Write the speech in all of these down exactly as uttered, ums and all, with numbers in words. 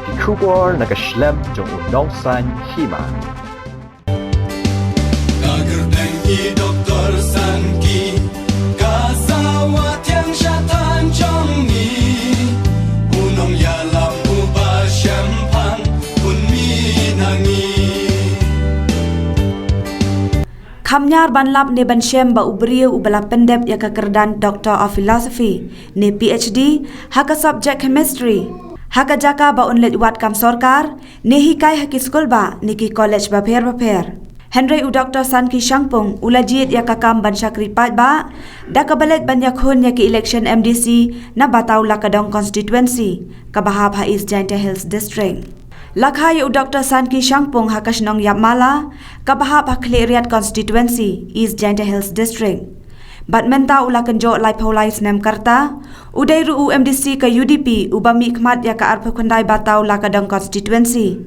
Ki khubor na ka shlem jong u Nongsaiñ Hima. Ka kyrteng i Doktor Sanki, ka sawa thiang sha thaiñ jong ngi. U nongïalam uba shemphang, un mih na ngi. Kham ñiar ban lap ne ban shem ba u briew uba la pyndep ïa ka kyrdan Doctor of Philosophy ne P H D ha ka subject Chemistry, ha ka jaka ba un leit wad kam sorkar ne hikai ha ki skul bah ne ki college bapher bapher. Hynrei u Doktor Sanki Shangpung u la jied ïa ka kam ban shakri paidbah da kaba leit ban ïakhun ïa ki election M D C na Batau Lakadong Constituency, kaba hap ha East Jaintia Hills District. La kha ïa u Doktor Sanki Shangpung ha ka shnong Yapmala, kaba hap ha Khliehriat Constituency, East Jaintia Hills District. Bad mynta u la kynjoh laiphew lai snem ka rta, u dei ruh u M D C ka U D P uba mihkhmat ïa ka arphew khyndai Batau Lakadong Constituency.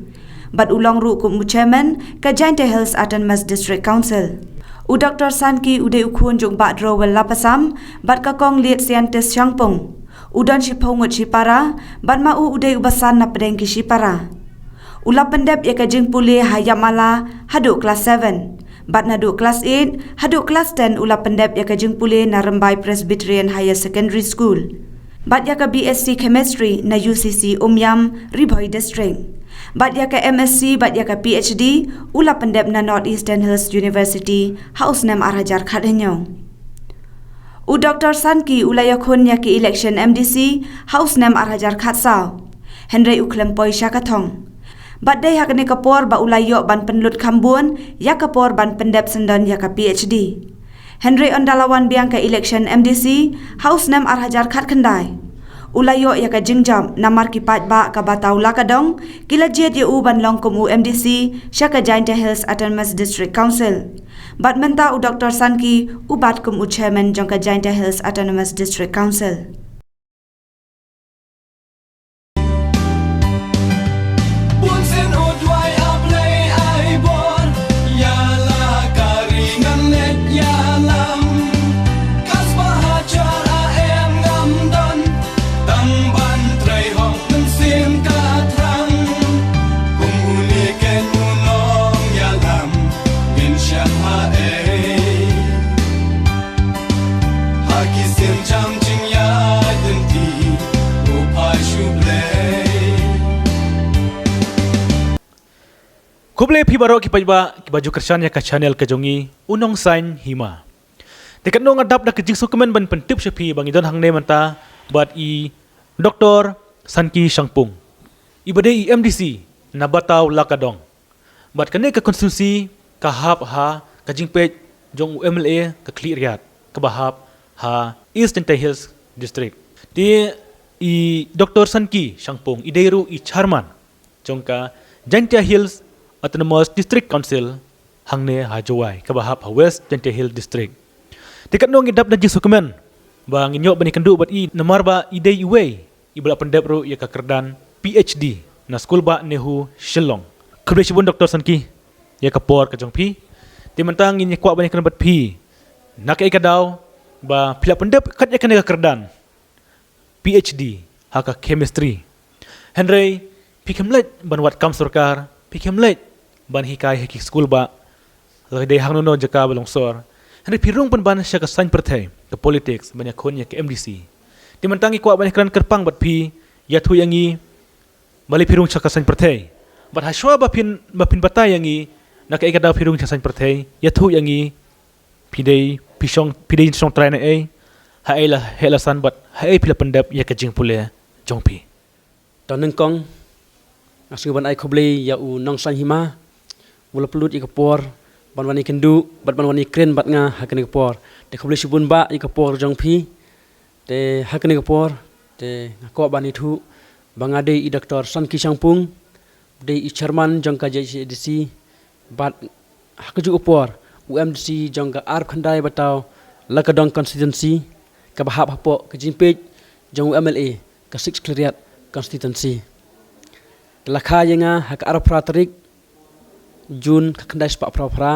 Bad u long ruh kum u chairman ka Jaintia Hills Autonomous District Council. U Doktor Sanki u dei u khun jong u Bah Drowell Lapasam bad ka Kong Liet Scientist Shangpung. U don shiphew ngut shipara, bad ma u u dei uba san na pdeng ki shipara. U la pyndep ïa ka jingpule ha Yapmala haduh klas seven. Bad naduh klas eight haduh klas ten u la pyndep ïa ka jingpule na Rymbai Presbyterian Higher Secondary School. Bad ïa ka B S C Chemistry na U C C Umiam, Ri Bhoi District. Bad ïa ka M S C bad ïa ka P H D u la pyndep na North Eastern Hills University ha u snem ar hajar khathynñiew. U Doktor Sanki u la ïakhun ïa ki election M D C ha u snem ar hajar khatsaw. Hynrei u khlem poi sha ka thong. Bad dei ha kane ka por ba u la ïoh ban pynlut kham bun ïa ka por ban pyndep syndon ïa ka P H D. Hynrei ynda la wan biang ka election M D C ha u snem ar hajar khatkhyndai, u la ïoh ïa ka jingjop namar ki paidbah ka Batau Lakadong ki la jied ïa u ban long kum u M D C sha ka Jaintia Hills Autonomous District Council. Bad mynta u Doktor Sanki u bat kum u chairman jong ka Jaintia Hills Autonomous District Council. Bun sien u duwai, A Blei ai bor ïa la ka ri ngan leit ïalam. Ka spah hajar a em ngam don, tang ban trei hok mynsiem ka thrang. Kum une keiñ u nongïalam ngin shah haei? Ha ki sien jam jingïaid lynti, u phai shu Blei. Khublei phi baroh ki paidbah kiba ju kyrshan ïa ka channel ka jong ngi, U Nongsaiñ Hima. Te katno nga dap da ka jingsngewkmen ban pyntip sha phi ba ngi don hangne mynta bad i Doktor Sanki Shangpung, iba dei i M D C na Batau Lakadong. Bad kane ka constituency ka hap ha ka jingpeit jong u M L A ka Khliehriat, kaba hap ha East Jaintia Hills District. Te i Doktor Sanki Shangpung i dei ruh i chairman jong ka Jaintia Hills Autonomous District Council hangne ha Jowai, kaba hap ha West Jaintia Hills District. Te katno ngi dap da jingsngewkmen ba ngin ïoh ban ïakynduh bad i, namar ba i dei iwei iba la pyndep ruh ïa ka kyrdan P H D na skul bah NEHU Shillong. Khublei shibun Doktor Sanki ïa ka por ka jong phi. Te mynta ngin ïa kwah ban ïakren bad phi na kaei ka daw ba phi la pyndep kat ïa kane ka kyrdan P H D ha ka chemistry. Hynrei phi khlem leit ban wad kam sorkar, phi khlem leit ban hikai ha ki skul bah, lada dei hangno hangno jaka ba long sor. Hynrei phi rung pynban sha ka saiñ pyrthei, ka politics, ban ïakhun ïa ka M D C. Te mynta ngi kwah ban ïakren kyrpang bad phi, ïathuh ïa ngi balei phi rung sha ka saiñ pyrthei. Bad hashwa ba phin, ba phin batai ïa ngi na kaei ka daw phi rung sha saiñ pyrthei, ïathuh ïa ngi, phi dei, phi shong, phi dei shongtrai naei, haei la heh la san bad haei phi la pyndep ïa ka jingpule jong phi. To nyngkong, nga sngew ban ai khublei ïa U Nongsaiñ Hima uba la pynlut ïa ka por ban wan ïakynduh bad ban wan ïakren bad nga ha kane ka por. Te khublei shibun bah ïa ka por jong phi. Te ha kane ka por, te nga kwah ban ïathuh ba nga dei i Doktor Sanki Shangpung, dei i chairman jong ka J H A D C, bad ha kajuh ka por u M D C jong ka arphew khyndai Batau Lakadong Constituency, kaba hap hapoh ka jingpeit jong u M L A ka Six Khliehriat Constituency. Te la kha ïa nga ha ka arphew phra tarik June ka khyndai spah phra phra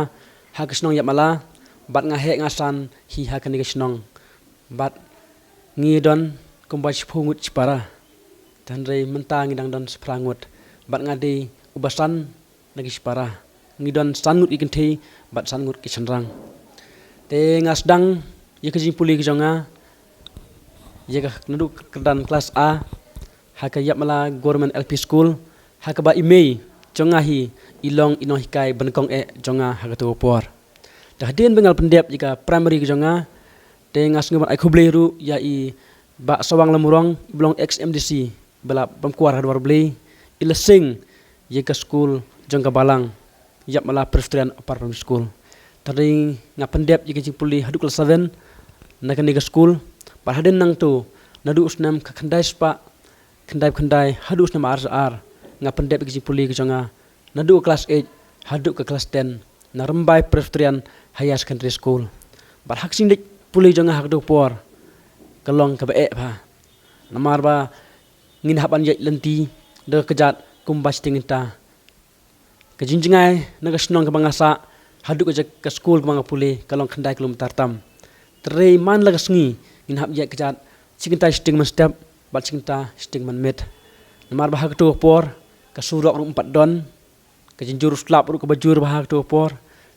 ha ka shnong Yapmala, bad nga heh nga san hi ha kane ka shnong. Bad ngi don kumba shiphew ngut shipara. Te Hynrei mynta ngi dang don shipara ngut. Bad nga dei uba san na ki shipara. Ngi don san ngut ki kynthei bad san ngut ki shynrang. Te nga sdang ïa ka jingpule ka jong nga ïa ka naduh kyrdan klas A ha ka Yapmala Government L P School, ha kaba i mei jong nga hi i long i nonghikai banyngkong eh jong nga ha kato ka por. Te hadien ba nga la pyndep ïa ka primary ka jong nga, te nga sngew ban ai khublei ruh ïa i Bah Sawang Lamrong, i ba long ex M D C, ba la bam kwar ha dwar Blei, i la seng ïa ka skul jong ka balang, Yapmala Presbyterian Upper Primary School. Te nga pyndep ïa ka jingpule haduh klas seven na kane ka skul. Bad hadien nangto, naduh u snem ka khyndai spah khyndai phew khyndai haduh u snem ar hajar ar, nga pyndep ïa ka jingpule ka jong nga naduh klas eight haduh ka klas ten na Rymbai Presbyterian Higher Secondary School. Bad ha ka jingdei pule jong nga ha kato ka por ka long kaba eh bha. Namar ba ngin hap ban ïaid lynti da ka kjat kumba shiteng kynta. Ka jingjngai na ka shnong kaba nga sah haduh ka, ka skul kaba nga pule ka long khyndai kilometer tam. Te hynrei man la ka sngi ngin hap ïaid kjat, shi kynta shiteng mynstep bad shi kynta shiteng mynmiet. Namar ba ha kato ka por ka surok ruh ym pat don, ka jingjur slap ruh kaba jur bha ha kato ka por.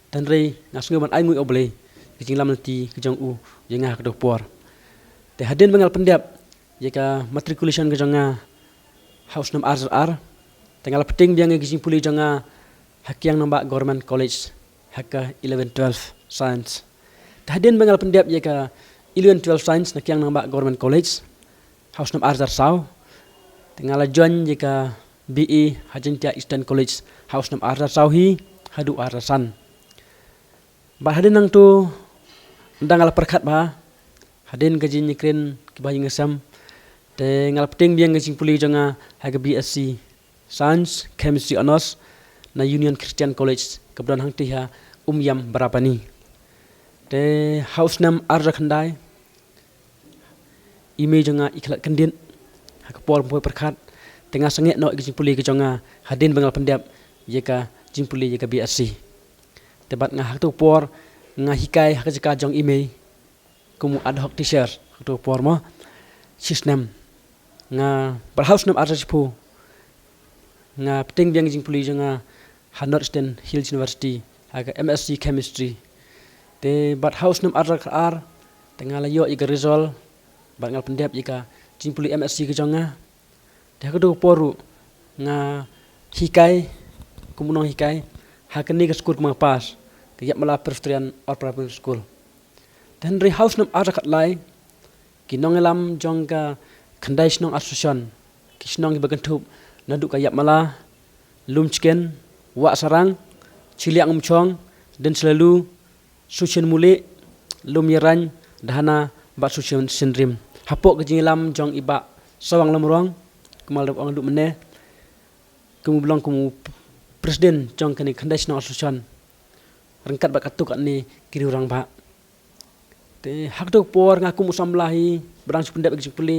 Te hynrei nga sngew ban ai nguh ïa U Blei ka jingïalam lynti ka jong u ïa nga ha kato ka por. Te hadien ba nga la pyndep ïa ka matriculation ka jong nga ha u snem ar hajar ar, te nga la pynbeit biang ïa ka jingpule jong nga ha Kiang Nangbah Government College ha ka eleven twelve Science. Te hadien ba nga la pyndep ïa ka eleven twelve Science na Kiang Nangbah Government College ha u snem ar hajar saw, te nga la join ïa ka B A ha Jaintia Eastern College ha u snem ar hajar saw hi haduh ar hajar san. Bad hadien nangto, ynda nga la pyrkhat bha hadien ka jingïakren kiba ïing ïasem, te nga la pynbeit biang ka jingpule jong nga ha ka B S C Science Chemistry Honours na Union Christian College kaba don hangtei ha Umiam, Barapani. Te ha u snem ar hajar khyndai, i mei jong nga i khlad kyndit ha ka por ba poi pyrkhat, te nga sangeh noh ïa ka jingpule ka jong nga hadien ba nga la pyndep ïa ka jingpule ïa ka B S C. Te bad nga ha kato ka por nga hikai ha ka jaka jong i mei kum u ad hoc teacher ha kato ka por mo, shi snem. Nga, bad ha u snem ar hajar shiphew nga pynbeit biang ïa ka jingpule jong nga ha North Eastern Hills University ha ka M Sc Chemistry. Te bad ha u snem ar hajar khatar, te nga la ïoh ïa ka result bad nga la pyndep ïa ka jingpule M Sc ka jong nga. Te ha kato ka por ruh nga hikai kum u nonghikai ha kane ka skul kaba nga pass, ka Yapmala Presbyterian Upper Primary School. Te hynrei ha u snem ar hajar khatlai, ki nongïalam jong ka Khyndai Shnong Association ki shnong kiba kynthup naduh ka Yapmala, Lumchiken, Wahsarang, Chiliang Umchong, Denslew, Suchen Muli, Lumyarain, Dahana bad Suchen Synrim. Hapoh ka jingïalam jong i Bah Sawang Lamrong, kumba la ong mynne, kum u ba long kum u president jong kane Khyndai Shnong Association, ryngkat bad katto katne ki riew rangbah. Te ha kato ka por nga kum u samla hi ba dang shu pyndep ïa ka jingpule,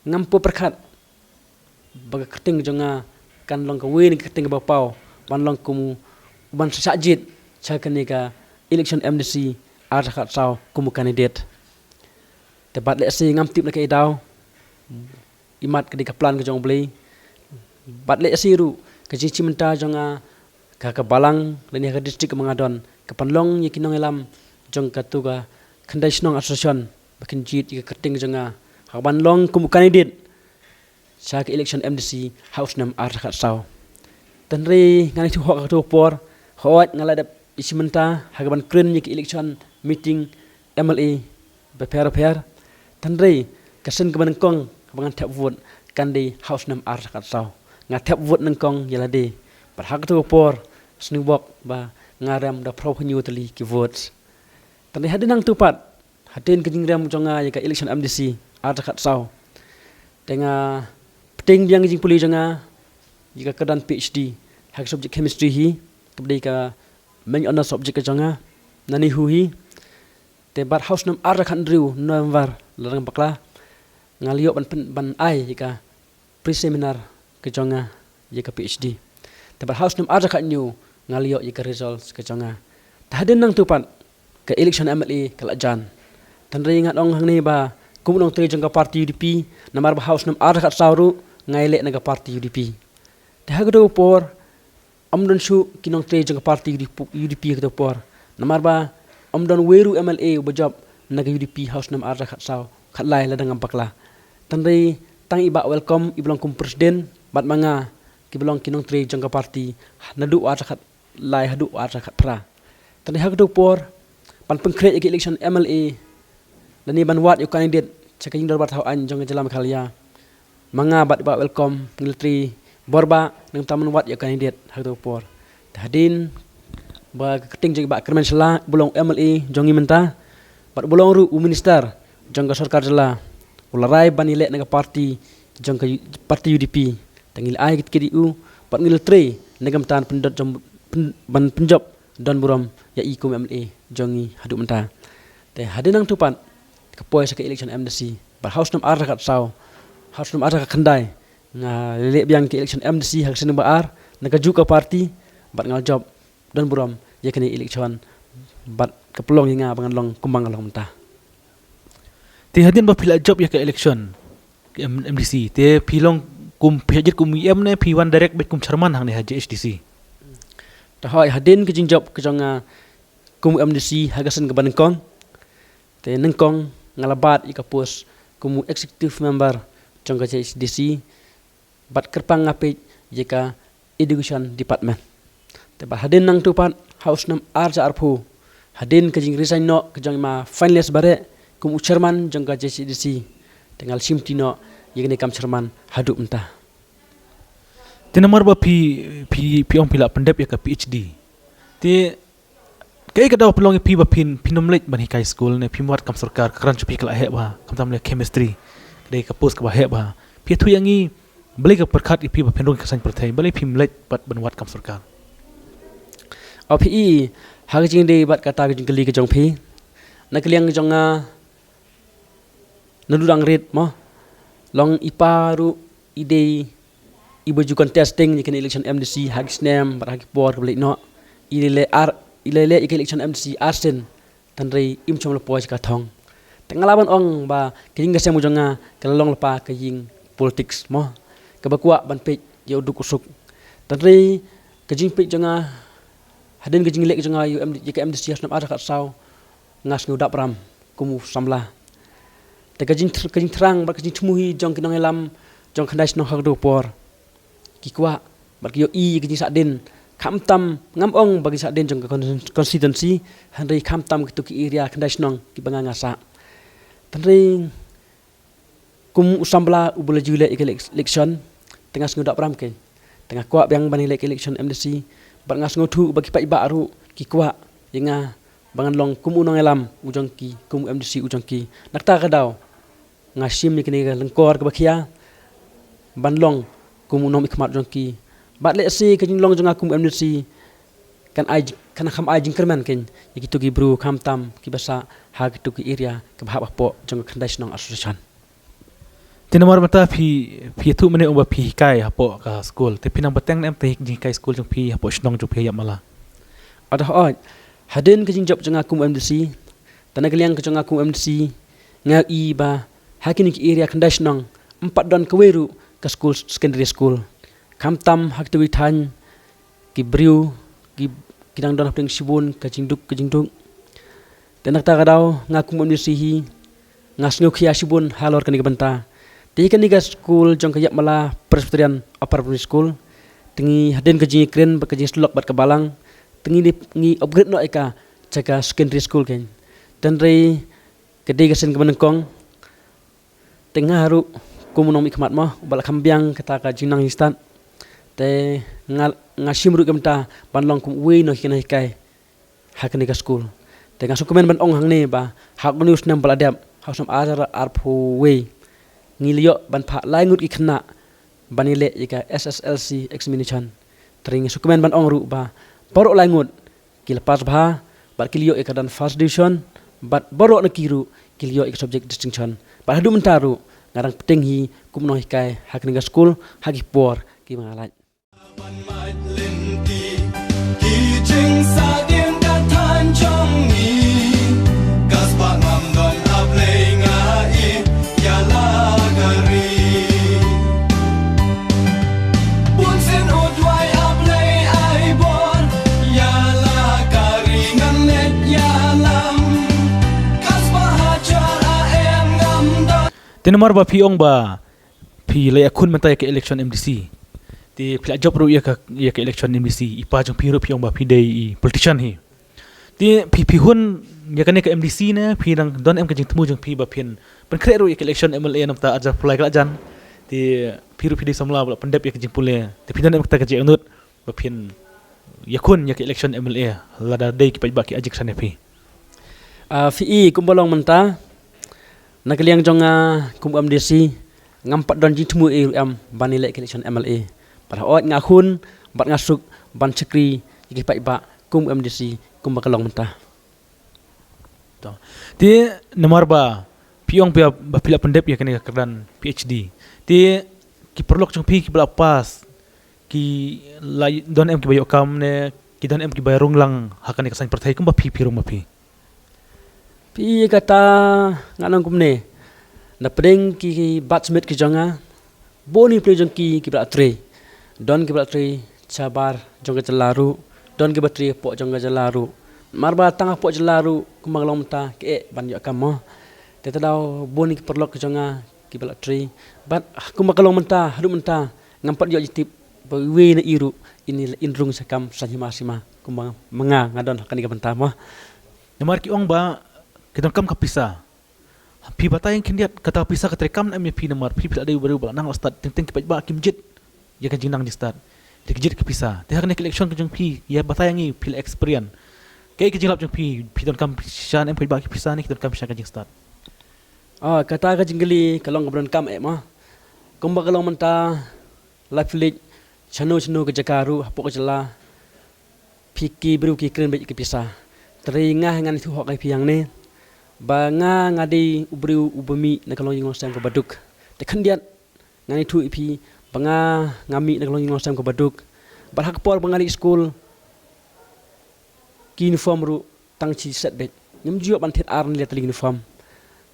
ngam poi pyrkhat ba ka kyrteng jong nga kan long kawei na ki kyrteng kiba paw ban long kum u ban sa shah jied sha kane ka election M D C ar hajar khatsaw kum u candidate. Te bad lehse ngam tip na kaei daw, imat ka dei ka plan ka jong U Blei. Bad lehse ruh ka jingshim bynta jong nga ha ka balang lane ha ka district kaba nga don, ka pynlong ïa ki nongïalam jong kato ka Khyndai Shnong Association ba kin jied ïa ka kyrteng jong nga ha ban long kum u candidate sha ka election M D C ha u snem ar hajar khatsaw. Te hynrei ngan ïathuh hok ha kato ka por, hooid nga la dep ïashim bynta ha ka ban kren ïa ka election meeting M L A bapher bapher. Te hynrei ka sien kaba nyngkong kaba ngan thep vote kan dei ha u snem ar hajar khatsaw. Nga thep vote nyngkong ïa lade. Bad ha kato ka por sngewbha bok ba nga rem da phraphew hynñiew tylli ki vote. Te hynrei hadien nangto pat, hadien ka jingrem jong nga ïa ka election M D C ar hajar khatsaw, te nga pynbeit biang ïa ka jingpule jong nga ïa ka kyrdan P H D ha ka subject chemistry hi, kaba dei ka main honour subject ka jong nga na NEHU hi. Te bad ha u snem ar hajar khathynriew November, la dang bakla, nga la ïoh ban pyn-, ban ai ïa ka pre-seminar ka jong nga ïa ka P H D. Te bad ha u snem ar hajar khathynñiew nga la ïoh ïa ka results ka jong nga. Te hadien nangto pat ka election M L A ka la jan. Te hynrei ngan ong hangne ba kum u nongtrei jong ka party U D P, namar ba ha u snem ar hajar khatsaw ruh nga ïaleh na ka party U D P. Te ha kato ka por, ym don shuh ki nongtrei jong ka party U D P, U D P ha kato ka por. Namar ba ym don uwei ruh M L A uba jop na ka U D P ha u snem ar hajar khatsaw, khatlai lada ngam bakla. Tang dei tang i Bah Welcome iba long kum president bad ma nga kiba long ki nongtrei jong ka party naduh ar hajar khatlai haduh ar hajar khatphra. Tang dei ha kato ka por ban pynkhreh ïa ka election M L A lane ban wad ïa u candidate sha ka jingdorbar thaw aiñ jong ka jylla Meghalaya, ma nga bad i Bah Welcome ngi la trei bor bha na ka bynta ban wad ïa u candidate ha kato ka por. Te hadien ba ka kyrteng jong i Bah Kyrmen Shylla uba long M L A jong ngi mynta bad uba long ruh u minister jong ka sorkar jylla u la rai ban ïaleh na ka party jong ka U-, party U D P. Te ngi la ai kit kit ïa u bad ngi la trei na ka bynta ban pyndot jong, pyn-, ban pynjop don burom ïa i kum M L A jong ngi haduh mynta. Te hadien nangta pat ka poi sha ka election M D C bad ha u snem ar hajar khatsaw, ha u snem ar hajar khatkhyndai nga leh biang ka election M D C ha ka sien ba ar na kajuh ka party bad nga la jop don burom ïa kane election bad ka pynlong ïa nga ba ngan long kumba nga long mynta. Te hadien ba phi la jop ïa ka election, ka M-, M D C, te phi long kum, phi jied kum E M ne phi wan direct beit kum chairman hangne ha J H D C? Te hooid, hadien ka jingjop ka jong nga kum M D C ha ka sien kaba nyngkong, te nyngkong nga la bat ïa ka post kum executive member jong ka J H D C bad kyrpang nga peit ïa ka education department. Te bad hadien nangta pat ha u snem ar hajar arphew, hadien ka jingresign noh ka jong i ma Finelyness Bareh kum u chairman jong ka J H D C, te nga la shimti noh ïa kane kam chairman haduh mynta. Te namar ba phi, phi, phi ong phi la pyndep ïa ka P H D, te kaei ka daw pynlong ïa phi ba phin, phin ym leit ban hikai skul ne phim wad kam sorkar, ka kyrdan jong phi ka la heh bha, khamtam leh chemistry, ka dei ka post kaba heh bha? Phi ïathuh ïa ngi balei ka pyrkhat ïa phi ba phin rung ïa ka saiñ pyrthei, balei phim leit pat ban wad kam sorkar? O phi i, ha ka jingïadei bad kata ka jingkylli ka jong phi, na ka liang ka jong nga, naduh dang rit mo, long i pa ruh i dei iba ju contesting ïa kane election M D C ha ki snem bad ha ki por kaba leit noh. I la leh ar, i la leh ïa ka election M D C ar sien, tang dei im shym la poi sha ka thong. Te nga lah ban ong ba ka ïing ka sem ka jong nga ka la long lypa ka ïing politics mo, kaba kwah ban peit ïa u duk u suk. Tang dei ka jingpeit jong nga hadien ka jingleh ka jong nga ïa u M D, ïa ka M D C ha u snem ar hajar khatsaw, nga sngew dap ram kum u samla. Te ka jingthr-, ka jingthrang bad ka jingthmu hi jong ki nongïalam jong ka khyndai shnong ha kato ka por, ki kwah bad ki ïohi ïa ka jingsahdien, khamtam, ngam ong ba ka jingsahdien jong ka con-, constituency, hynrei khamtam kito ki area khyndai shnong kiba nga nga sah. Tang dei kum u samla uba la ju leh ïa ka elec-, election, te nga sngew dap ram keiñ. Te nga kwah biang ban ïaleh ka election M D C bad nga sngewthuh ba ki paidbah ruh ki kwah ïa nga ba ngan long kum u nongïalam u jong ki, kum u M D C u jong ki. Na kata ka daw nga shim ïa kane ka lyngkor kaba khia ban long kum u nongmihkhmat u jong ki. Bad lehse ka jinglong jong nga kum u M D C kan ai, kan kham ai jingkyrmen keiñ ïa kito ki briew khamtam kiba sah ha kito ki area kaba hap hapoh jong ka khyndai shnong association. Te namar mynta phi, phi ïathuh mynne ong ba phi hikai hapoh ka skul, te phi nang bteng ne em te jinghikai skul jong phi hapoh shnong jong phi ha Ïapmala? Ado hooid, hadien ka jingjop jong nga kum M D C, te na ka liang ka jong nga kum M D C, nga ïohi ba ha kine ki area khyndai shnong ym pat don kawei ruh ka skul, secondary school. Khamtam ha kito ki thaiñ ki briew ki, ki dang don hapdeng shibun ka jingduk ka jingduk. Te na kata ka daw nga kum u M D C hi nga sngewkhia shibun halor kane ka bynta. Te kane ka skul jong ka Ïapmala Presbyterian Upper Primary School, te ngi hadien ka jingïakren bad ka jingïasyllok bad ka balang, te ngi dei ngi upgrade noh ïa ka sha ka secondary school keiñ. Tang dei ka dei ka sien kaba nyngkong. Te nga ruh kum u nongmihkhmat mo uba la kham biang kata ka jingnang jingstad, te nga, nga shim ruh ka bynta ban long kum uwei na ki nonghikai ha kane ka skul. Te nga sngewkmen ban ong hangne ba ha une u snem ba la dep, ha u snem ar hajar arphew wei, ngi la ïoh ban phah lai ngut ki khynnah ban ïaleh ïa ka S S L C examination. Te nga sngewkmen ban ong ruh ba baroh lai ngut ki la pass bha bad ki la ïoh ïa ka don first division, bad baroh na ki ruh ki la ïoh ïa ka subject distinction. Bad haduh mynta ruh nga dang bteng hi kum u nonghikai ha kane ka skul ha ki por kiba nga lait. Te namar ba phi ong ba phi la ïakhun mynta ïa ka election M D C, te phi la jop ruh ïa ka, ïa ka election M D C, i pa jong phi ruh phi ong ba phi dei i politician hi. Te phi, phi hun ïa kane ka M D C ne phi dang don em ka jingthmu jong phi ba phin pynkhreh ruh ïa ka election M L A namar ta arja pulai ka la jan? Te phi ruh phi dei samla ba la pyndep ïa ka jingpule, te phi don em kata ka jingangnud ba phin ïakhun ïa ka election M L A lada dei ki paidbah ki ai jingkyrshan ïa phi? Ah, phi i kumba long mynta, na ka liang jong nga kum M D C, ngam pat don jingthmu ei ruh em ban ïaleh ka election M L A. Bad hooid nga hun bad nga suk ban shakri ïa ki paidbah kum M D C kumba ka long mynta. To. Te namar ba phi ong phi ba phi la pyndep ïa kane ka kyrdan P H D, te ki paralok jong phi kiba la pass, ki la don em kiba ïoh kam ne ki don em kiba rung lang ha kane ka saiñ pyrthei kumba phi, phi rung ma phi? Phi, kata ngan ong kumne, na pdeng ki batchmate ki jong nga, bun ki pdeng jong ki kiba la trei, don kiba la trei shabar jong ka jylla ruh, don kiba trei hapoh jong ka jylla ruh. Namar ba tang hapoh jylla ruh kumba ka long mynta ka eh ban ïoh kam mo. Te te daw bun ki paralok ki jong nga kiba la trei, bad kumba ka long mynta haduh mynta ngam pat ïoh jingtip ba iwei na i ruh in, in rung sha kam saiñ hima sima kumba ma nga nga don ha kane ka bynta mo. Namar ki ong ba ki donkam ka pisa. Phi batai khyndiat, kata pisa ka trei kam em ïa phi namar phi, phi la dei u briew ba la nang la stad, teng teng ki paidbah kim jied ïa ka jingnang jingstad, te ki jied ki pisa. Te ha kane ka election ka jong phi, ïa batai ïa ngi, phi la experience, kaei ka jinglap jong phi? Phi donkam shisha em ki paidbah ki pisa ne ki donkam shisha ka jingstad? Ah, kata ka jingkylli ka long kaba donkam eh mo. Kumba ka long mynta, la phi leit shano shano ka jaka ruh hapoh ka jylla, phi, ki briew ki kren beit ïa ka pisa. Tangba nga ngan ïathuh hok ïa phi hangne ba nga, nga dei u briew uba mih na ka longïing longsem kaba duk. Te khyndiat ngan ïathuh ïa phi ba nga, nga mih na ka longïing longsem kaba duk. Bad ha ka por ba nga leit skul, ki uniform ruh tang shi set beit. Ngim ju ïoh ban thied ar ne le tylli uniform.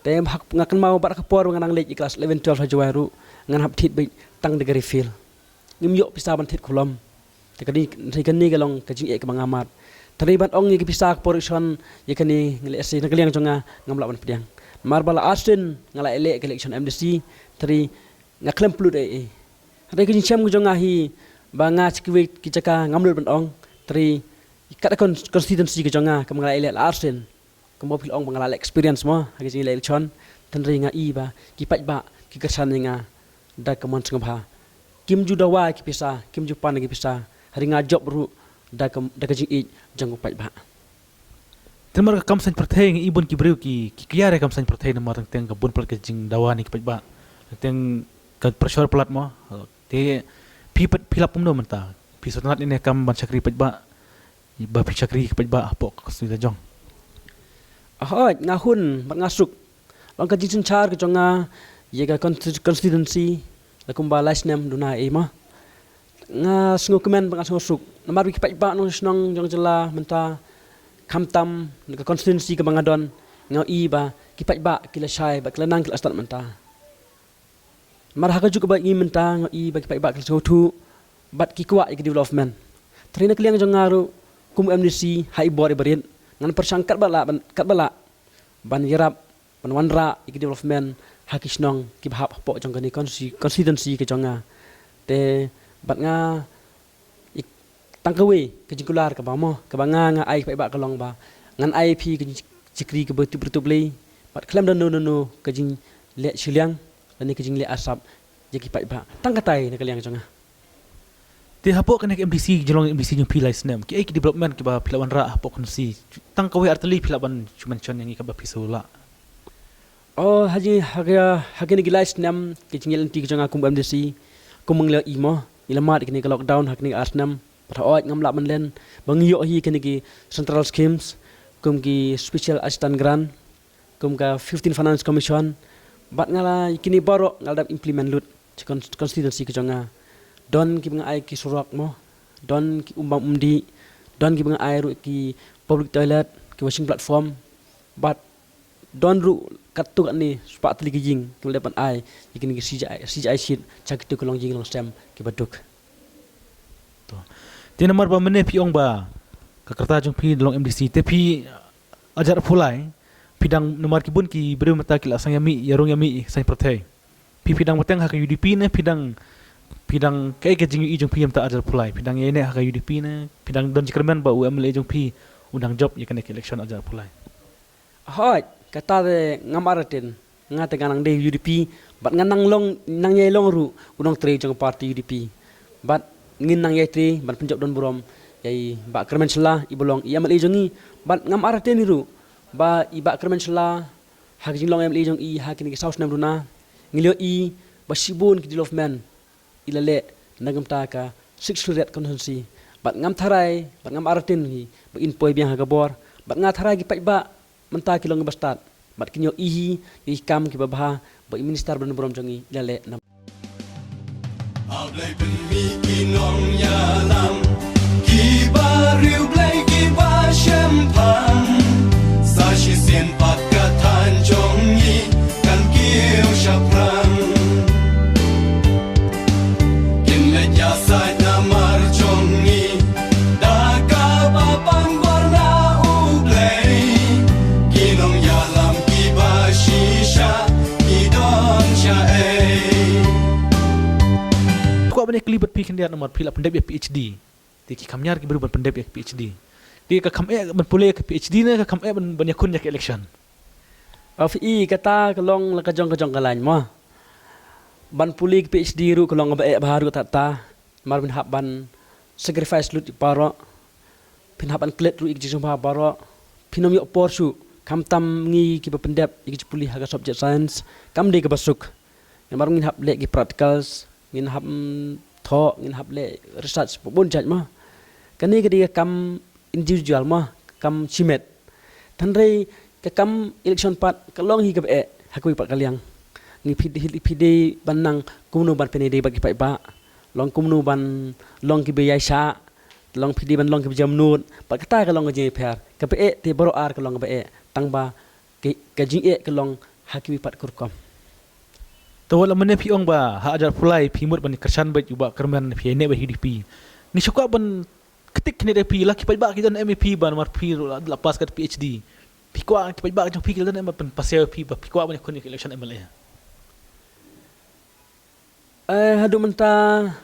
Te ha, nga kynmaw bad ha ka por ba nga dang leit ïa klas eleven twelve ha Jowai ruh, ngan hap thied beit tang da ka refill. Ngim ïoh pisa ban thied khulom. Te kane, te kane ka long ka jingeh kaba nga mad. Tangba ban ong ïa ka pisa ka por election, ïa kane nga leh sei na ka liang jong nga ngam lah ban pdiang. Namar ba la ar sien nga la ïaleh ka election M D C, tangba nga khlem pynlut ei ei. Hynrei ka jingshem ka jong nga hi ba nga sha kiwei ki jaka ngam lut ban ong, tangba kat ka con-, constituency ka jong nga kaba nga la ïaleh la ar sien, kumba phi la ong ba nga la leh experience mo ha ka jingïaleh election, tangba nga i ba ki paidbah ki kyrshan ïa nga da ka mon sngewbha. Kim ju dawa ïa ki pisa, kim ju pan ïa ki pisa, hynrei nga jop ruh da ka, da ka jingïeit jong u paidbah. Te namar ka kam saiñ pyrthei, ngi i bun ki briew ki, ki kiar ïa ka kam saiñ pyrthei namar teng teng ka bun palat ka jingdawa na ki paidbah. Teng teng ka pressure palat mo. Te phi pat phi lap kumno mynta? Phi sngewtynnat ïa kane ka kam ban shakri paidbah, ba phi shakri paidbah hapoh ka constituency jong? Hooid, nga hun bad nga suk. Long ka jingsynshar ka jong nga ïa ka consti-, constituency la kumba lai snem duna ei mo. Nga sngewkmen bad nga sngewsuk namar ba ki paidbah nongshong shnong jong ka jylla mynta, khamtam na ka constituency kaba nga don, nga i ba ki paidbah ki la shai bad ki la nang ki la stad mynta. Namar ha kajuh kaba ngi mynta nga i ba ki paidbah ki la sngewthuh bad ki kwah ïa ka development. Tangba na ka liang jong nga ruh kum M D C ha i bor i barit, ngan pyrshang katba lah ban, katba lah ban ïarap ban wanrah ïa ka development ha ki shnong kiba hap hapoh jong kane consti-, constituency ka jong nga. Te bad nga i-, tang kawei ka jingkular kaba mo, kaba nga, nga ai paidbah ka long ba ngan ai phi ka jingshakri kaba tup, tup lei, bad khlem da no, no, no ka jingleh shiliang lane ka jingleh arsap ïa ki paidbah. Tang katai na ka liang jong nga. Te hapoh kane ka M D C, jinglong M D C jong phi lai snem, kiei ki development kiba phi la wanrah hapoh constituency? Tang kawei ar tylli phi lah ban shu mention ïa ngi katba phi shu lah. Oh, ha ji, ha ka, ha kine ki lai snem ka jingïaid lynti ka jong nga kum M D C, kum ngi la i mo, ngi la mad ïa kane ka lockdown ha kine ki ar snem. Bad hooid ngam lah ban len ba ngi ïoh hi kine ki central schemes, kum ki Special Assistance Grant, kum ka fifteen Finance Commission, bad nga la, kine baroh nga la dep implement lut sha con-, constituency ka jong nga. Don kiba nga ai ki surok mo, don ki um bam um dih, don kiba nga ai ruh ki public toilet, ki washing platform, bad don ruh katto katne spah tylli ki ïing kiba la dep ban ai ïa kine ki C J I, C J I sheet sha kito ki longïing longsem kiba duk. To. Te namar ba mynne phi ong ba ka rta jong phi da long M D C, te phi, uh, arja pulai, Phi dang, namar ki bun ki briew mynta ki la sangeh ïa mih, ïa rung ïa mih sha pyrthei. Phi, phi dang bteng ha ka U D P ne phi dang, phi dang, kaei ka jingïohi jong phi mynta ar hajar arphew lai? Phi dang ïaineh ha ka U D P ne phi dang don jingkyrmen ba u M L A jong phi u dang jop ïa kane ka election ar hajar arphew lai? Hooid, kata te ngam artatien. Nga te nga nang dei U D P, bad nga nang long, nang ïai long ruh u nongtrei jong ka party U D P. Bad ngin nang ïai trei ban pynjop don burom ïa i Bah Kyrmen Shylla, i ba long i M L A jong ngi. Bad ngam artatien ruh ba i Bah Kyrmen Shylla, ha ka jinglong M L A jong i ha kine ki saw snem duna, ngi la ïohi ba shibun ki development i la leh na ka bynta ka Sixth Schedule constituency. Bad ngam tharai, bad ngam artatien hi ba in poi biang ha ka bor. Bad nga tharai ki paidbah mynta ki long kiba stad, bad kin ïohi hi ïa ki kam kiba bha ba i minister ba don burom jong ngi i la leh na. A Blei pynmih ki nongïalam, kiba riewblei kiba shemphang, sa shisien pat ka thaiñ jong ngi kan kiew shaphrang. Kin leit ïasaid namar jong ngi da kaba pynbor na U Blei. Ki nongïalam kiba shisha ki don shaei. Kwah ban ïakylli bad phi khyndiat namar phi la pyndep ïa PhD. Te ki kham ñiar ki briew ban pyndep ïa PhD. Te ka kham eh ban pule ka PhD ne ka kham eh ban, ban ïakhun ïa ka election? Of i kata ka long la ka jong ka jong ka lain mo. Ban pule ka PhD ruh ka long kaba eh bha ruh kata ta. Namar phin hap ban sacrifice lut ïa baroh. Phin hap ban klet ruh ïa ki jingsngewbha baroh. Phin ym ïoh por shuh. Khamtam ngi kiba pyndep ïa ki jingpule ha ka subject science, kam dei kaba suk. Namar ngin hap leh ki practicals, ngin hap, mm, thoh, ngin hap leh research, bun jait mo. Kane ka dei ka kam individual mo, ka kam shimet. Hynrei ka kam election pat ka long hi kaba eh ha kawei pat ka liang. Ngi phi dei, phi dei ban nang kumno ban pyni dei bad ki paidbah. Long kumno ban long kiba ïaishah. Long phi dei ban long kiba jemnud. Bad kata ka long ka jingïapher. Kaba eh te baroh ar ka long kaba eh. Tang ba ka, ka jingeh ka long ha kiwei pat ka rukom. To wat la mynne phi ong ba ha ar hajar arphew lai phi mut ban kyrshan bad u Bah Kyrmen, phi ïaineh bad U D P. Ngi shu kwah ban ktik kine de phi, la ki paidbah ki don M A phi ban, namar phi ruh la, la pass ka PhD. Phi kwah ki paidbah jong phi ki la don M A phi ban pass ïa phi ba phi kwah ban ïakhun ïa ka election M L A? Eh, haduh mynta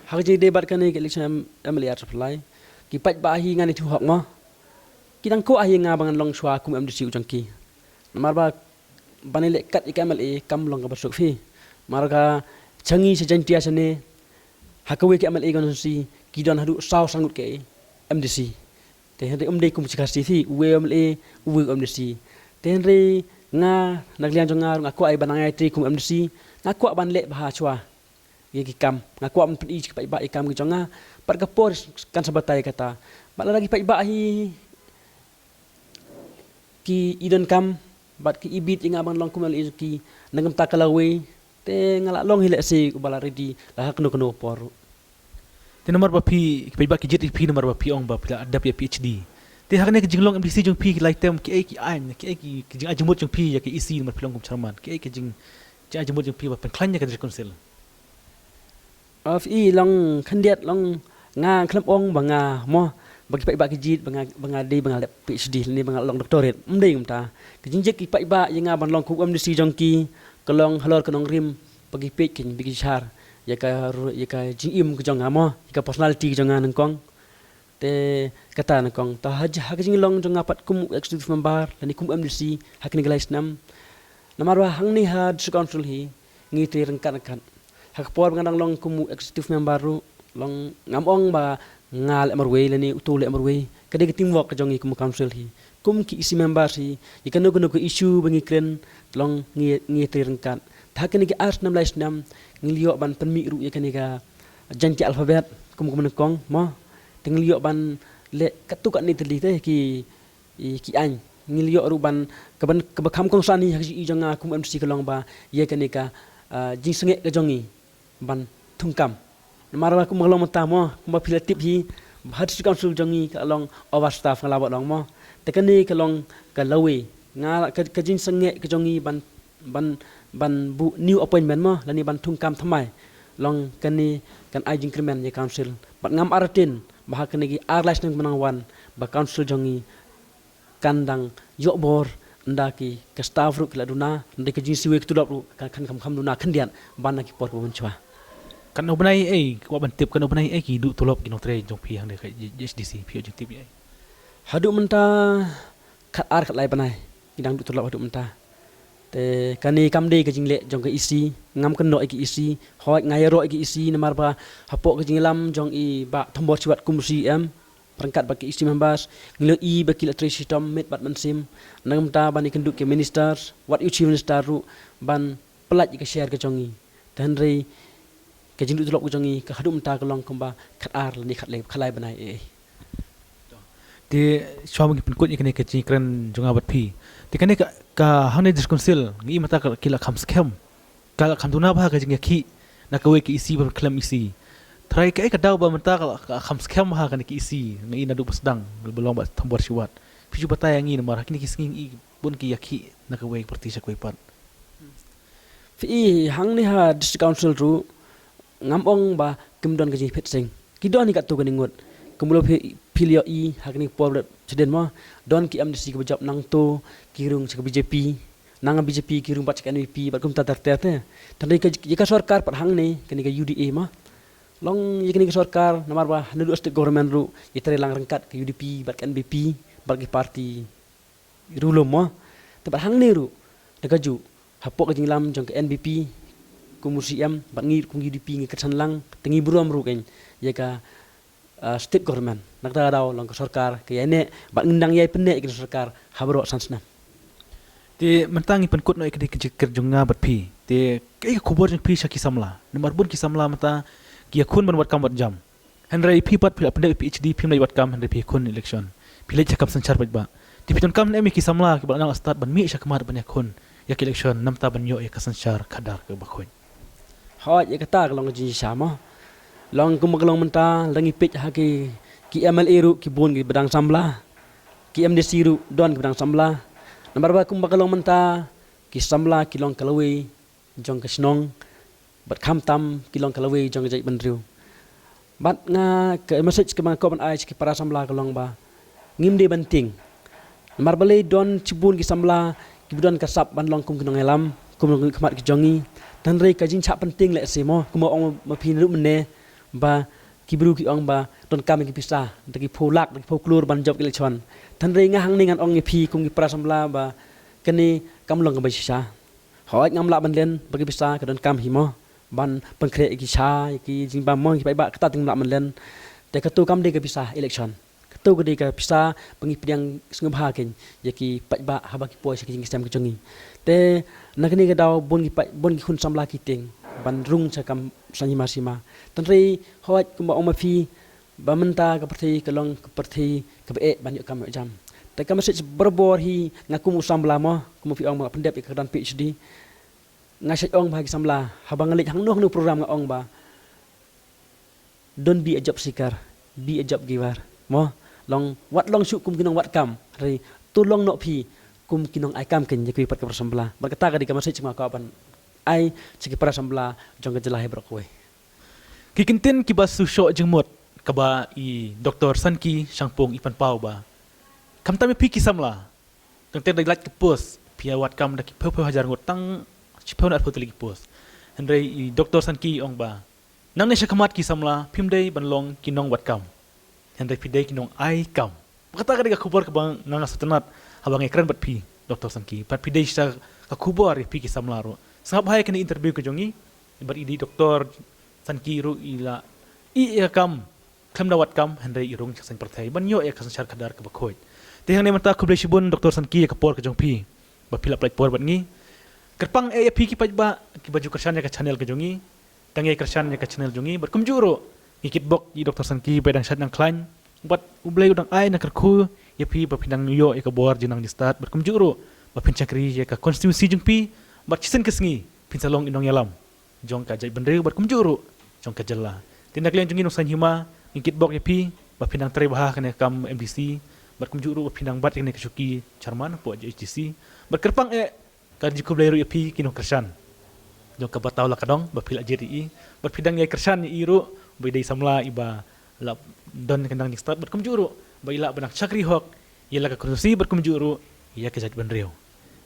ha ka jingdei bad kane ka election M-, M L A ar hajar arphew lai, ki paidbah hi ngan ïathuh hok mo. Ki dang kwah hi nga ba ngan long shuwa kum MDC u jong ki. Namar ba ban ïaleh kat ïa ka MLA kam long kaba suk hi. Namar ka jong ngi sha Jaintia shane, ha kawei ka MLA constituency ki don haduh saw san ngut ki MDC. Te hynrei ym dei kum sha Khasi hi, uwei u MLA, uwei u MDC. Te hynrei nga, na ka liang jong nga ruh nga kwah ban nang ïatrei kum MDC, nga kwah ban leh bha shuwa ïa ki kam, nga kwah ban pyni sha ki paidbah ïa ki kam ki jong nga. Bad ka por kan sa batai kata. Bad lada ki paidbah hi ki i donkam bad ki i bit ïa nga ban long kum MLA jong ki na ka bynta ka lawei, te nga la long hi lehse uba la ready la ha kano kano por. Te namar ba phi, ki paidbah ki jied ïa phi namar ba phi ong ba phi la dep ïa PhD. Te ha kane ka jinglong MDC jong phi ki lai term, kiei ki aiñ, kiei ki, ki jingai jingmut jong phi ïa ka EC namar phi long kum chairman, kiei ki jing, jingai jingmut jong phi ba pynkhlaiñ ïa ka District Council? Of i long khyndiat long nga khlem ong ba nga mo, ba ki paidbah ki jied ba nga, ba nga dei ba nga leh PhD lane ba nga long doctorate. Ym dei kumta. Ka jingjied ki paidbah ïa nga ban long kum MDC jong ki ka long halor ka nongrim ba ki peit kein ba ki shar ïa ka ru-, ïa ka jingim ka jong nga mo, ïa ka personality ka jong nga nyngkong. Te kata nyngkong, ta ha, ha ka jinglong jong nga pat kum executive member lane kum MDC ha kine ki lai snem. Namar ba hangne ha District Council hi ngi trei ryngkat ryngkat. Ha ka por ba nga dang long kum executive member ruh, long ngam ong ba nga leh marwei lane uto leh marwei. Ka dei ka teamwork ka jong ngi kum council hi. Kum ki EC member hi, ïa kano kano ka issue ba ngi kren, long ngi, ngi trei ryngkat. Ta ha kine ki ar snem lai snem ngi la ïoh ban pynmih ruh ïa kane ka Jaintia alphabet kum, kum nyngkong mo. Te ngi la ïoh ban leh katto katne tylli te ki, i, ki aiñ. Ngi la ïoh ruh ban, ka ban, kaba kham kongsan hi ha ka jingïohi jong nga kum MDC ka long ba ïa kane ka, ah, jingsangeh ka jong ngi ban thungkam. Namar ba kumba ka long mynta mo, kumba phi la tip hi, ba ha District Council jong ngi ka long overstaff nga la bad long mo. Te kane ka long ka lawei. Nga ka, ka jingsangeh ka jong ngi ban, ban, ban buh new appointment mo, lane ban thungkam thymmai. Long kane kan ai jingkyrmen ïa council. Bad ngam artatien ba ha kane ki ar lai snem ba nang wan ba council jong ngi kan dang ïoh bor, Ynda ki ka staff ruh ki la duna, ynda ka jingsiwei ka tulop ruh kan kham kham duna khyndiat ban na ki por ka ban chwa. Kan u bnai ei, wat ban tip kan u bnai ei ki duh tulop ki nongtrei jong phi hangne ka H D C, phi ïoh jingtip ei? Haduh mynta khat ar khat lai bnai ki dang duh tulop haduh mynta. Te kane kam dei ka jingleh jong ka E C, ngam kynnoh ïa ka E C, hooid nga ïaroh ïa ka E C namar ba hapoh ka jingïalam jong i Bah Thombor Shiwat kum C E M ryngkat bad ki E C members, ngi la ïohi ba ki la trei shitom miet bad mynsiem. Nangta ban ïakynduh ki ministers, wat ïa u Chief Minister ruh ban pyllait ïa ka share ka jong ngi. Te hynrei ka jingduh tulop ka jong ngi ka haduh mynta ka long kumba khat ar lane khat lai, khat lai bnai ei. Te shuwa ba ngi pynkut ïa kane ka jingkren jong nga bad phi, te kane ka, ka hangne District Council ngi i mynta ka, ki la kham skhem, ka la kham duna bha ka jingïakhih na kawei ka E C ban khlem E C. Tharai kaei ka daw ba mynta ka, ka kham skhem bha kane ka E C, ngi i naduh ba sdang ba long Bah Thombor Shiwat? Phi ju batai ïa ngi namar ha kine ki sngi ngi i bun ki ïakhih na kawei ka party sha kawei pat. Phi i hangne ha District Council ruh ngam ong ba kim don ka jingphet seng. Ki don hi katto katne ngut. Kumba phi, phi la ïohi ha kine ki por ba la dep shadien mo, don ki M D C kiba jop nangto ki rung sha ka B J P, na ka B J P ki rung pat sha ka N P P bad kumta ter ter te. Te hynrei ka, ïa ka sorkar pat hangne kane ka U D A mo, long ïa kane ka sorkar namar ba naduh state government ruh ïatrei lang ryngkat ka U D P bad ka N P P bad ki party ruh lum mo. Te bad hangne ruh da kajuh hapoh ka jingïalam jong ka N P P kum u C M bad ngi kum U D P ngi kyrshan lang, te ngi burom ruh kein ïa ka, ah, state government. Na kata ka daw long ka sorkar ka ïaineh bad ngin nang ïai pynneh ïa ka sorkar ha baroh san snem. Te mynta ngi pynkut noh ïa ka dei ka jingkren jong nga bad phi. Te kaei ka khubor jong phi sha ki samla? Namar bun ki samla mynta ki ïakhun ban wad kam wad jam. Hynrei phi pat phi la pyndep ïa P H D, phim leit wad kam, hynrei phi ïakhun election. Phi leit sha kam synshar paidbah. Te phi donkam ne em ïa ki samla kiba la nang stad ban mih sha khmat ban ïakhun ïa ka election, namar ban ïoh ïa ka synshar khadar kaba khuid? Hooid, ïa kata ka long ka jingshisha mo. Long kumba ka long mynta, lada ngi peit ha ki, ki M L A ruh ki bun kiba dang samla. Ki M D C ruh don kiba dang samla. Namar ba kumba ka long mynta, ki samla ki long ka lawei jong ka shnong, bad khamtam ki long ka lawei jong ka jaitbynriew. Bad nga ka message kaba nga kwah ban ai sha ki para samla ka long ba ngim dei ban tieng. Namar balei don shibun ki samla kiba don ka sap ban long kum ki nongïalam, kum ki nongkhmat ki jong ngi. Te hynrei ka jingshah pyntieng lehse mo, kumba ong ma phi naduh mynne ba ki briew ki ong ba donkam ïa ki pisa da ki phew lak, da ki phew klur ban jop ka election. Te hynrei nga hangne ngan ong ïa phi kum ki para samla ba kane kam long kaba shisha. Hooid, ngam lah ban len ba ki pisa ka donkam hi mo ban pynkhreh ïa ki sha, ïa ki jingbam mo, ïa ki paidbah, kata te ngam lah ban len. Te kato kam dei ka pisa election. Kato ka dei ka pisa ba ngi pdiang sngewbha kein ïa ki paidbah haba ki poi sha ki jingïaseng ki jong ngi. Te na kane ka daw bun ki paid, bun ki khun samla ki tieng ban rung sha kam saiñ hima sima. Te hynrei hooid, kumba ong ma phi, ba mynta ka pyrthei ka long ka pyrthei kaba eh ban ïoh kam ïoh jam. Te ka message barabor hi nga kum u samla mo, kum u phi ong ba nga pyndep ïa ka don P H D. Nga shait ong ba ha ki samla, haba nga leit hangno hangno program nga ong ba, don't be a job seeker, be a job giver. Mo, long, wat long shuh kum ki nongwad kam, hynrei to long noh phi kum ki nongai kam kein ïa kiwei pat ki para samla. Bad kata ka dei ka message nga kwah ban ai sha ki para samla jong ka jylla hi baroh kawei. Ki kyntien kiba shu shoh jingmut kaba i Doktor Sanki Shangpung i pynpaw ba khamtam ïa phi ki samla, teng teng da lait ki post, phi ïa wad kam da ki phew phew hajar ngut, tang shiphew na arphew tylli ki post. Hynrei i Doktor Sanki i ong ba nangne sha khmat ki samla phim dei ban long ki nongwad kam, hynrei phi dei ki nongai kam. Kata ka dei ka khubor kaba nga nga sngewtynnat haba nga ïakren bad phi, Doktor Sanki. Bad phi dei shisha ka khubor ïa phi ki samla ruh. Sngap bha ïa kane interview ka jong ngi bad i dei Doktor Sanki ruh i la ïeh ïa ka kam khlem da wad kam, hynrei i rung sha ka saiñ pyrthei ban ïoh ïa ka synshar khadar kaba khuid. Te hangne mynta khublei shibun Doktor Sanki ïa ka por ka jong phi ba phi la pynlait por bad ngi. Kyrpang eh ïa phi ki paidbah kiba ju kyrshan ïa ka channel ka jong ngi. Tang ïa kyrshan ïa ka channel jong ngi bad kumjuh ruh ngi kitbok ïa i Doktor Sanki ba i dang shait nang khlaiñ bad U Blei u dang ai na kyrkhu ïa phi ba phin dang ïoh ïa ka bor jingnang jingstad, bad kumjuh ruh ba phin shakri ïa ka constituency jong phi bad shisien ka sngi phin sa long i nongïalam jong ka jaitbynriew bad kumjuh ruh jong ka jylla. Te na ka liang jong ngi nongsaiñ hima ngi kitbok ïa phi ba phin dang trei bha ha kane ka kam M D C bad kumjuh ruh ba phin dang bat ïa kane ka shuki chairman hapoh H D C. Bad kyrpang eh ka jingkhublei ruh ïa phi ki nongkyrshan jong ka Bataw La Ka Dong ba phi la jied ïa i bad phi dang ïai kyrshan ïa i ruh ba i dei samla iba la don ka nang jingstad bad kumjuh ruh ba i lah ban nang shakri hok ïa la ka constituency bad kumjuh ruh ïa ka jaitbynriew.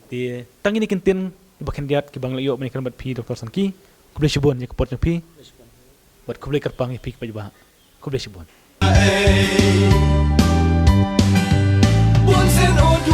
Te tang ine i kyntien kiba khyndiat kiba ngi la ïoh mynne ka dei bad phi Doctor Sangki. Khublei shibun ïa ka por jong phi. Bad khublei kyrpang ïa phi ki paidbah. Khublei shibun. Bun sien un